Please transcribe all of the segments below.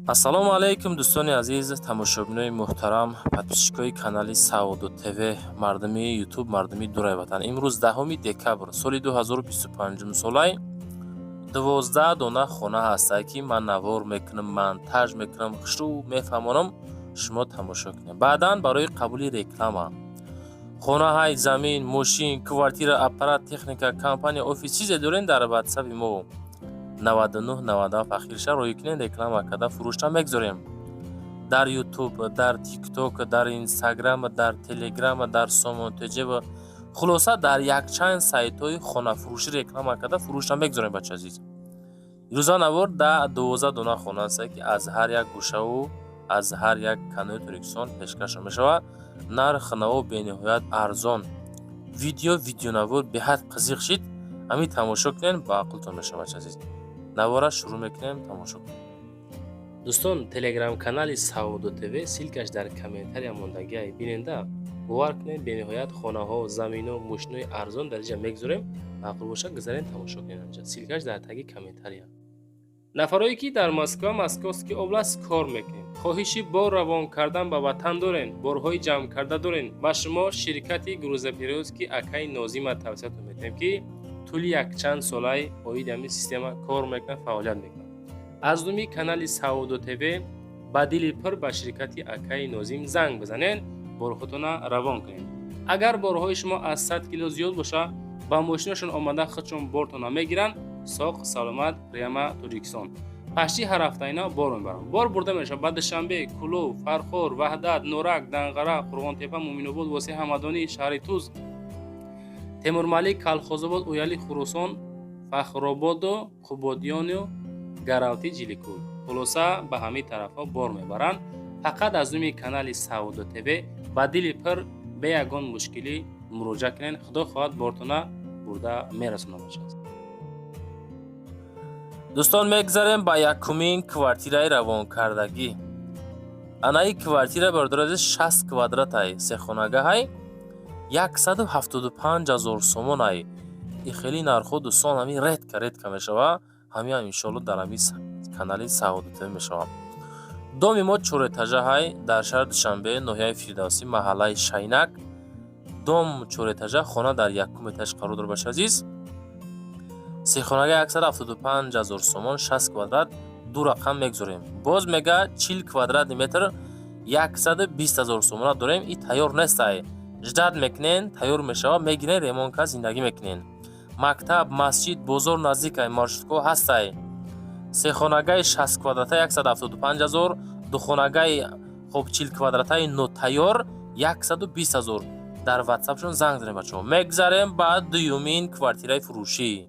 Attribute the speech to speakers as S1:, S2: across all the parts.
S1: Ассалому алайкум, дӯстони азиз, тамошобинои муҳтарам, подписчикои канали Саодо ТВ, мардуми Ютуб, мардуми дурай ватан. Имрӯз 10 декабр соли 2025 солай. 12 дона хона ҳастае, ки ман навор мекунам, монтаж мекунам, хушрӯ мефаҳмонам, шумо тамошо кунед. Баъдан барои қабули реклама хонаҳай, замин, мошин, квартира, аппарат, техника, компания, офис, чизе дорем, дар ватсаби мо 99 97 ахирша роҳӣ кунед, реклама карда фурӯшта мегзорем. Дар Ютуб, дар Тикток, дар Инстаграм, дар Телеграм, дар Сомон ТЖ, хулоса, дар якчанд сайтҳои хонафурӯшӣ реклама карда фурӯшта мегзорем. Бача азиз, ирӯза навор да 12 дона хона аст, ки аз ҳар як гӯшаву аз ҳар як канои Тоҷикистон пешкаш мешавад. Нарх наво бениҳоят арзон. Видеонавор беҳад қизиқ шид, ҳамин тамошо кунед, ба ақлтон мешавад. Бача азиз, навора шурӯъ мекунем, тамошо кунем. Дӯстон, телеграм-канали Саодо ТВ, ссылкаш дар комментария мондагиай, биненда. Бовар кунед, бениҳоят хонаҳо, замино, мошинои арзон дар инҷа мегузорем. Маъқул бошад, гузарен, тамошо кунед анҷа, ссылкаш дар таги комментария. Нафарое ки дар Москва, Московский область кор мекунед, хоҳиши бор равон кардан ба ватан дорен, борҳои ҷамъкарда дорен, ба шумо ширкати грузоперевозки акаи Нозима тавсиятон метиҳем, ки тӯли якчанд солаи оиди ҳамин система кор мекунад, фаъолият мекунад. Аз номи канали Саодо ТВ ба дили пур ба ширкати акаи Нозим занг бизанед, борҳотона равон кунед. Агар борҳои шумо аз 100 кило зиёд боша, ба мошинашон омада худшон бортона мегиранд, соқ саломат прямо Тоҷикистон. Пашти ҳар ҳафта ина бор мебаранд. Бор бурда мешавад ба Душанбе, Кӯлоб, Фархор, Ваҳдат, Норак, Данғара, Қурғонтепа, Муъминобод, Восеъ, Ҳамадонӣ, шаҳри Туз, Темурмалик, Калхозобод, Уяли, Хуросон, Фахрободу Қубодиёну Гаравти, Ҷиликул, хулоса, ба ҳамин тарафҳо бор мебаранд. Фақат аз номи канали Саодо ТВ ба дили пур, бе ягон мушкилӣ муроҷиат кунед. Худо хоҳад, бортона бурда мерасонад бошад. Дӯстон, мегзарем ба якумин квартираи равонкардагӣ. Анаи квартира, бародари азиз, 60 квадратай, сехонагаҳай, 175 000 сомонай. И хеле нархҳо, дӯстон, ҳамин редко редко мешава. Ҳамиам, иншоалло, дар ҳамин канали Саодо ТВ мешава. Доми мо чорэтажаҳай, дар шаҳри Душанбе, ноҳияи Фирдавсӣ, маҳаллаи Шайнак. Дом чорэтажа, хона дар якум этаж қарор дорад. Бача азиз, сехонага 175 000 сомон, 60 квадрат, ду рақам мегузорем. Боз мега, 40 квадратный метр 120 000 сомона дорем. И тайёр нестай, ждать мекунен, тайёр мешавад, мегирен, ремонт кард, зиндагӣ мекунен. Мактаб, масҷид, бозор наздикай, маршрутка ҳастай. Сехонагаи 60 квадрата 175 000, духонагаи, хоб, 40 квадратаи нотайёр 120 000. Дар ватсапшон занг занем, бачаҳо. Мегзарем ба дуюмин квартираи фурӯшӣ.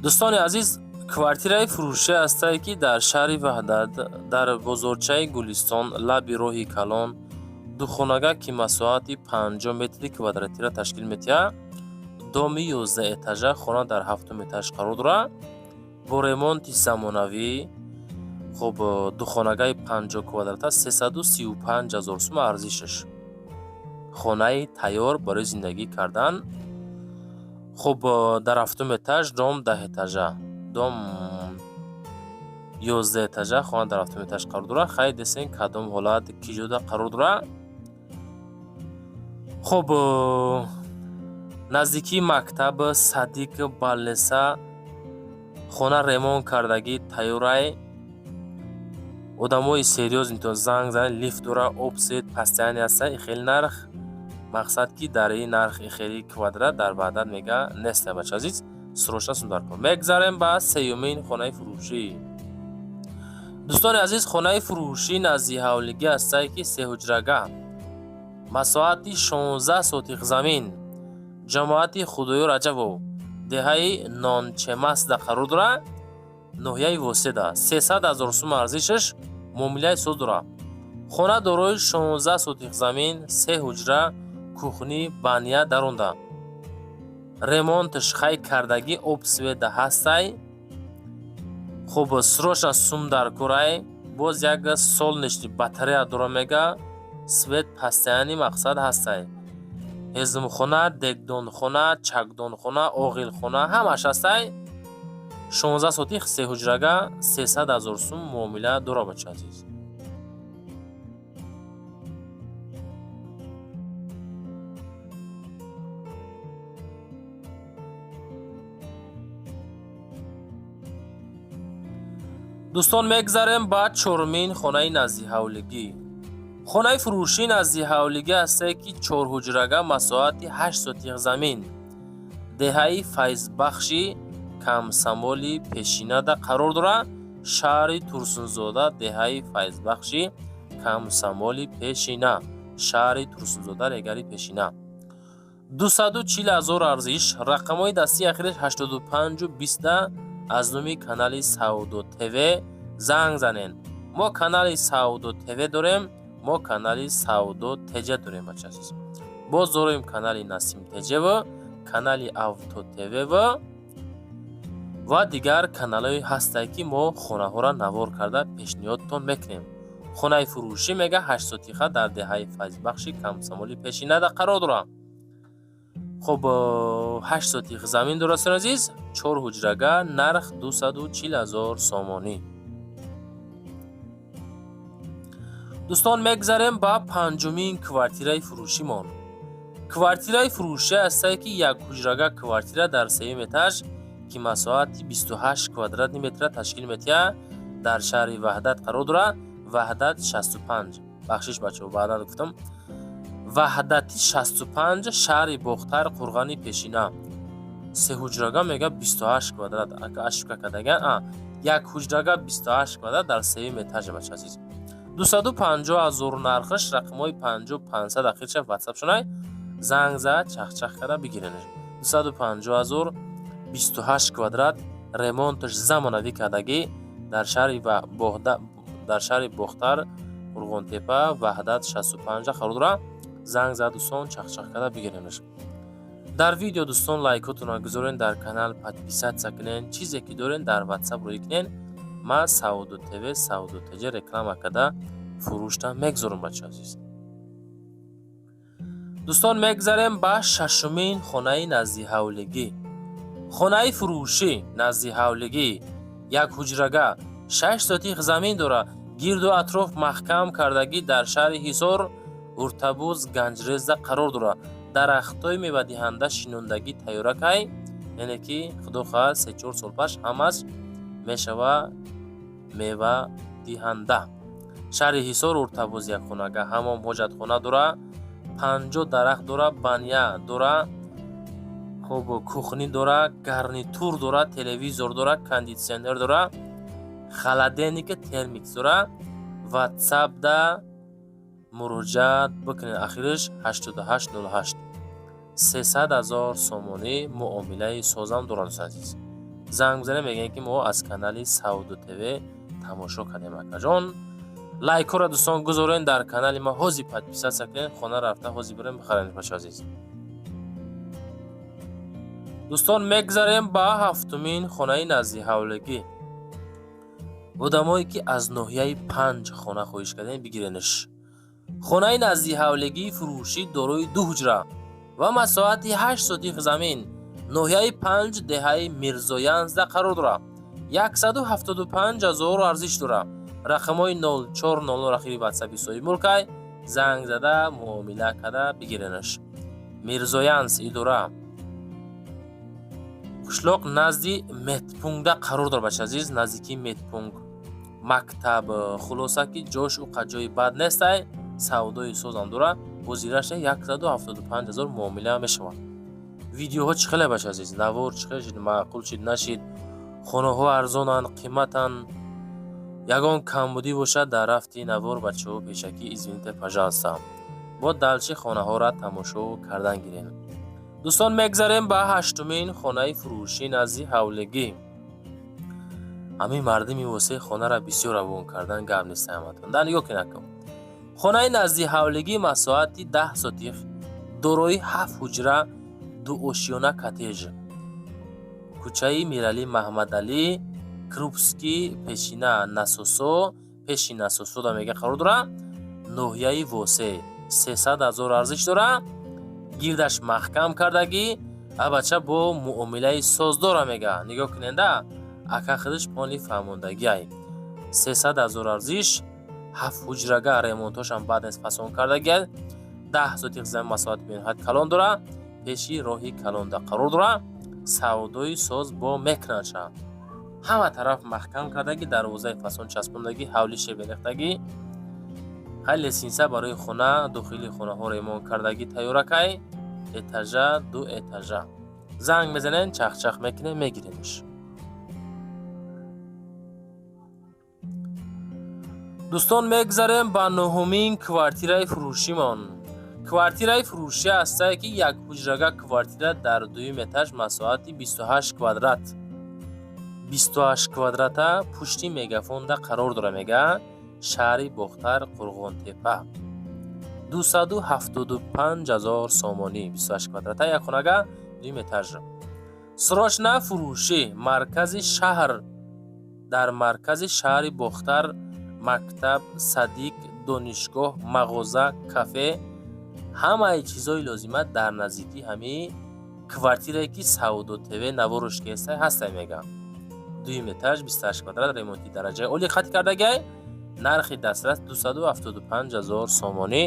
S1: Дӯстони азиз, квартираи фурӯшӣ ҳастае, ки дар шаҳри Ваҳдат, дар бозорчаи Гулистон, лаби роҳи калон, духонага, ки масоҳати 50 метри квадратиро ташкил метиҳад. Доми 11 этажа, хона дар ҳафтум этаж қарор дорад, бо ремонти замонавӣ. Хуб, духонагаи 50 квадрата 335 000 сум арзишаш. Хонаи тайёр барои зиндагӣ кардан. Хуб, дар ҳафтум этаж, дом 10 этажа, дом 11 этажа, хона дар ҳафтум этаж қарор дорад. Хай, десен, кадом ҳолат, ки ҷода қарор дорад. Хуб, наздикии мактаб, садик, больница, хона ремонт кардагӣ, тайёрай. Одамои серьёзный то занг занед. Лифт дора, об, свет постоянный ҳаста. Хеле нарх, мақсад, ки дар ин нарх хели квадрат дар Ваҳдат мега неста. Бача азиз, срочно сум дар кор. Мегзарем ба сеюмин хонаи фурӯшӣ. Дӯстони азиз, хонаи фурӯшӣ назди ҳавлигӣ ҳастае, ки сеҳуҷрага, масоҳати 16 сотих замин, ҷамоати Худоё Раҷабов, деҳаи Нончемасда қарор дорад, ноҳияи Воседа. 300 000 сум арзишаш, муомилаи соз дорад. Хона дорои 16 сотих замин, се ҳуҷра, кухня, баня даронда, ремонташ хай кардагӣ, об, света ҳастай. Хуб, срочно сум дар корай. Боз як солнечный батарея дора, мега, свет постоянный, мақсад, ҳастай. Ҳезумхона, дегдонхона, чакдонхона, оғилхона ҳамаш ҳастай. 16 сотих се ҳуҷрага 300 ҳазор сум муомила дора, бача азиз. Дӯстон, мегзарем ба чорумин хонаи наздиҳавлигӣ. Хонаи фурӯшӣ наздиҳавлигӣ ҳастае, ки чорҳуҷрага, масоҳати 8 сотих замин, деҳаи Файзбахши Камсамоли пешинада қарор дорад, шаҳри Турсунзода, деҳаи Файзбахши Камсамоли пешина, шаҳри Турсунзода, регари пешина. 240 ҳазор арзиш, рақамҳои дастии ахираш 85 20. Аз номи канали Савдо ТВ занг занен. Мо канали Савдо ТВ дорем, мо канали Савдо ТЖ дорем, бача азиз. Боз дорем канали Насим ТЖв, канали Авто ТВв ва дигар каналҳое ҳастае, ки мо хонаҳоро навор карда пешниҳодтон мекунем. Хонаи фурӯшӣ мега 8 сотиха дар деҳаи Файзбахши Камсамоли пешинада қарор дорад. Хуб, 8 сотих замин дорад, дӯстони азиз, чор ҳуҷрага, нарх 240 ҳазор сомонӣ. Дӯстон, мегзарем ба панҷумин квартираи фурӯшимон. Квартираи фурӯшӣ ҳастае, ки як ҳуҷрага квартира дар сеюм этаж, ки масоҳати 28 квадратный метра ташкил метиҳад, дар шаҳри Ваҳдат қарор дорад, Ваҳдат 65. Бахшиш, бачаҳо, Ваҳдат гуфтам, Ваҳдати 65, шаҳри Бохтар, Қурғани пешина. Се ҳуҷрага мега 28 квадрат, ошибка кардаган, як ҳуҷрага 28 квадрат дар сеюм этажа, бача азиз. 250 ҳазор нархаш, рақамҳои 50 500 ахирша ватсап шунай, занг зад, чахчах карда бигиренаш. 250 ҳазор, 28 квадрат, ремонташ замонавӣ кардагӣ, дар шаҳри Бохтар, Қурғонтепа, Ваҳдат 65 қарор дорад. Занг зад, дӯстон, чахчах карда бигиренаш. Дар видео, дӯстон, лайкотонро гузорен, дар канал подписаться кунен, чизе ки дорен, дар ватсап рӯй кунен. Ман Савдо ТВ, Савдо ТЖ реклама карда фурӯшта мегузорам, бача азиз. Дӯстон, мегзарем ба шашумин хонаи наздиҳавлигӣ. Хонаи фурӯшӣ наздиҳавлигӣ, як ҳуҷрага, 6 сотих замин дорад, гирду атроф маҳкам кардагӣ, дар шаҳри Ҳисор, Уртабуз, Ганҷрезда қарор дорад. Дарахтҳои мевадиҳанда шинондагӣ тайёракай, яъне ки худо хоҳад, 3-4 сол пас ҳамаш мешава мевадиҳанда. Шаҳри Ҳисор, Уртабуз, як хонага, ҳамом, ҳоҷатхона дора, 50 дарахт дора, баня дора, хуб, кухня дора, гарнитур дора, телевизор дора, кондитсионер дора, холодильника термикс дора. Ватсапда муроҷиат бикунед, ахириш 8808. 300 ҳазор сомонӣ, муомилаи созам дорад. Дӯст азиз, занг бизанед, мегӯем, ки мо аз канали Савдо ТВ тамошо кардем, акаҷон. Лайкҳоро, дӯстон, гузорен, дар канали ма ҳозир подписаться кунед, хона рафта ҳозир бирем бихарем, бача азиз. Дӯстон, мегзарем ба ҳафтумин хонаи наздиҳавлигӣ. Одамое, ки аз ноҳияи Панҷ хона хоҳиш кардем, бигиренаш. Хонаи наздиҳавлигии фурӯшӣ дорои ду ҳуҷра ва масоҳати 8 сотих замин, ноҳияи Панҷ, деҳаи Мирзоянзда қарор дорад. 175 ҳазор арзиш дорад. Рақамҳои 0400 ахири ватсапи соҳибмулкай, занг зада, муомила карда бигиренаш. Мирзоянс идора, қишлоқ назди медпунктда қарор дорад, бача азиз, наздикии медпункт, мактаб. Хулоса, ки ҷош уқа ҷои бад нестай, савдои созам дорад. Бозираша 175 ҳазор муомила мешавад. Видеоҳо чӣ хеле, бача азиз? Навор чӣ хеле шид? Маъқул шид, нашид? Хонаҳо арзонанд, қиматанд? Ягон камбудӣ бошад дар рафти навор, бачаҳо, пешакӣ извините, пожалуйста. Бо дальше хонаҳоро тамошо кардан гирем. Дӯстон, мегзарем ба ҳаштумин хонаи фурӯшӣ назди ҳавлигӣ. Ҳамин мардими восеи хонара бисёр равон кардан гап нест ҳаматон. Да, нигоҳ кунед, акам. Хонаи назди ҳавлигӣ масоҳати 10 сотих, дорои ҳафт ҳуҷра, дуошёна коттедж, кӯчаи Миралӣ Маҳмадалӣ Крупский, пешина насосо, пеши насосода мега қарор дорад, ноҳияи Восе. 300 ҳазор арзиш дорад, гирдаш маҳкам кардагӣ, а бача бо муомилаи создора мега. Нигоҳ куненда. Ака худаш полный фаҳмондагиай. 300 000 арзиш, ҳафт ҳуҷрага, ремонтошам баъд аз фасон кардагиай. 10 сотих замин, масоҳати бениҳоят калон дора, пеши роҳи калонда қарор дора. Савдои соз бо мекунандша. Ҳама тараф маҳкам кардагӣ, дарвозаи фасон часпондагӣ, ҳавли шеберехтагӣ, хай, лестница барои хона, дохили хонаҳо ремонт кардагӣ, тайёракай, этажа, ду этажа. Занг мезанем, чахчах мекунем, мегиремш. Дӯстон, мегзарем ба нуҳумин квартираи фурӯшимон. Квартираи фурӯшӣ ҳастае, ки як ҳуҷрага квартира дар дуюм этаж, масоҳати 28 квадрат, 28 квадрата, пушти Мегафонда қарор дора, мега, шаҳри Бохтар, Қурғонтепа. 275 000 сомонӣ, 28 квадрата, як хонага, дуюм этаж. Срочно фурӯшӣ, маркази шаҳр, дар маркази шаҳри Бохтар, мактаб, садик, донишгоҳ, мағоза, кафе, ҳамаи чизҳои лозима дар наздикии ҳамин квартирае, ки Савдо ТВ наворш кестай ҳастай, мега. Дуюм этаж, 28 квадрат, ремонти дараҷаи олӣ хат кардагиай, нархи дастрас 275 000 сомонӣ.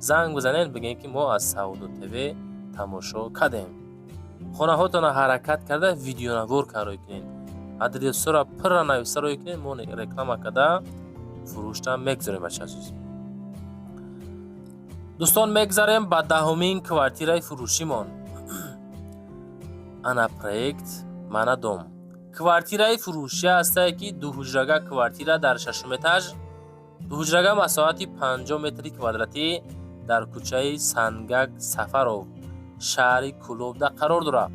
S1: Занг бизанед, бигӯед, ки мо аз Савдо ТВ тамошо кардем. Хонаҳотонро ҳаракат карда видеонавор карой кунед, адресҳоро пурра нависта рӯй кунед, мо реклама карда фурӯшта мегузорем, бача азиз. Дӯстон, мегзарем ба даҳумин квартираи фурӯшимон. Ана проект, мана дом. Квартираи фурӯшӣ ҳастае, ки дуҳуҷрага квартира дар шашум этаж, дуҳуҷрага, масоҳати 50 метри квадратӣ, дар кӯчаи Сангак Сафаров, шаҳри Кӯлобда қарор дорад.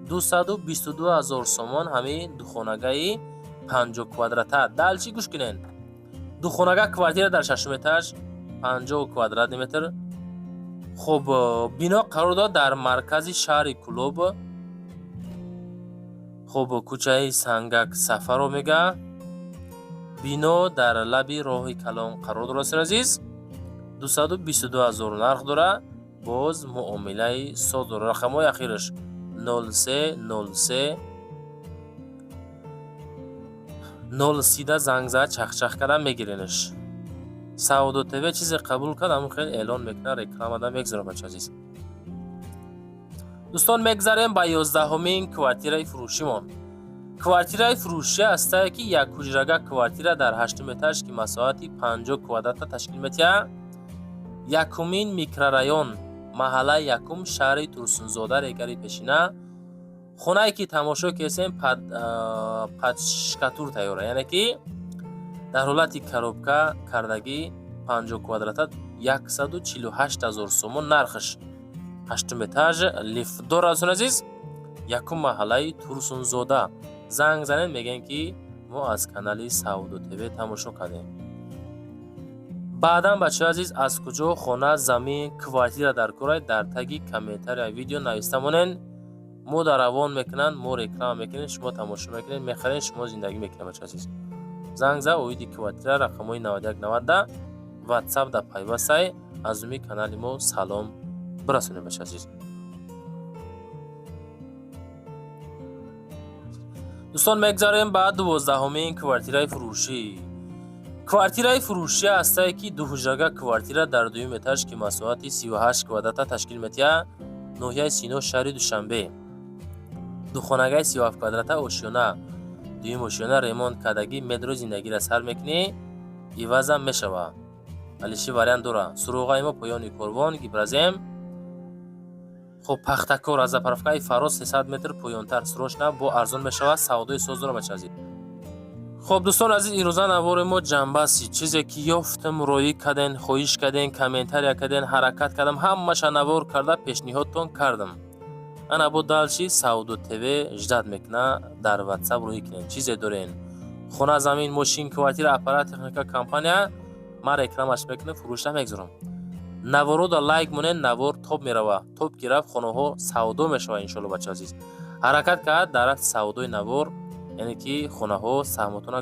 S1: 222 000 сомон ҳамин духонагаи 50 квадрата. Дальше гӯш кунед: духонага квартира дар шашум этаж, 50 квадратный метр. Хуб, бино қарор дорад дар маркази шаҳри Кӯлоб. Хуб, кӯчаи Сангак Сафаров, мега, бино дар лаби роҳи калон қарор дорад. Азиз, 222 000 нарх дорад, боз муомилаи соз дорад. Рақамҳои ахираш 03 03 0 30-да занг зад, чахчах карда мегиренаш. Савдо ТВ чизе қабул кард, ҳамон хел эълон мекунад, рекламада мегузорад, бача азиз. Дӯстон, мегзарем ба 11-умин квартираи фурӯшимон. Квартираи фурӯшӣ ҳастае, ки як ҳуҷрага квартира дар ҳаштум этаж, ки масоҳати 50 квадрата ташкил метиҳад, якумин микрорайон, маҳаллаи якум, шаҳри Турсунзода, регари пешина. Хонае ки тамошо кесем, под штукатур тайёра, яъне ки дар ҳолати коробка кардагӣ, 50 квадрата, 148 000 сомон нархаш, ҳаштум этаж, лифтдор. Азон азиз, якум маҳаллаи Турсунзода. Занг занед, мегӯем, ки мо аз канали Савдо ТВ тамошо кардем. Баъдан, бачаҳои азиз, аз куҷо хона, замин, квартира дар корай, дар таги комментария видео нависта монед. Мо дар равон мекунанд, мо реклама мекунем, шумо тамошо мекунед, мехаред, шумо зиндагӣ мекунед. Бачаҳои азиз, занг за, оиди квартира рақамҳои 91 90 ватсап да пайвастай, аз уми канали мо салом бирасонед, бачаҳои азиз. Дӯстон, мегзарем ба 12-умин квартираи фурӯшӣ. Квартираи фурӯшӣ ҳастае, ки дуҳуҷрага квартира дар дуюм этаж, ки масоҳати 38 квадрата ташкил метиҳад, ноҳияи Сино, шаҳри Душанбе. Духонагаи 37 квадрата, ошёна, дуюм ошёна, ремонт кардагӣ, медро зиндагиро сар мекунӣ, ивазам мешавад, алиши вариант дора. Суроғаи мо поёни корвон Гибразем. Хуб, Пахтакор, аз заправкаи Фароз 300 метр поёнтар. Срочно, бо арзон мешавад, савдои соз дора, бача азиз. Хуб, дӯстон азиз, ирӯза навори мо ҷамъбасти. Чизе ки ёфтам, роӣ карден, хоҳиш карден, комментария карден, ҳаракат кардам, ҳамаша навор карда пешниҳодтон кардам. Ана бо дальше Савдо ТВ ждать мекуна, дар ватсап роҳӣ кунед. Чизе дорен: хона, замин, мошин, квартира, аппарат, техника, компания, ман рекламаш мекунам, фурӯшта мегузорам. Наворода лайк монед, навор топ мерава, топ ки рафт, хонаҳо савдо мешавад, иншоалло. Бача азиз, ҳаракат кард дар рафти савдои навор, яъне ки хонаҳо саҳмотона.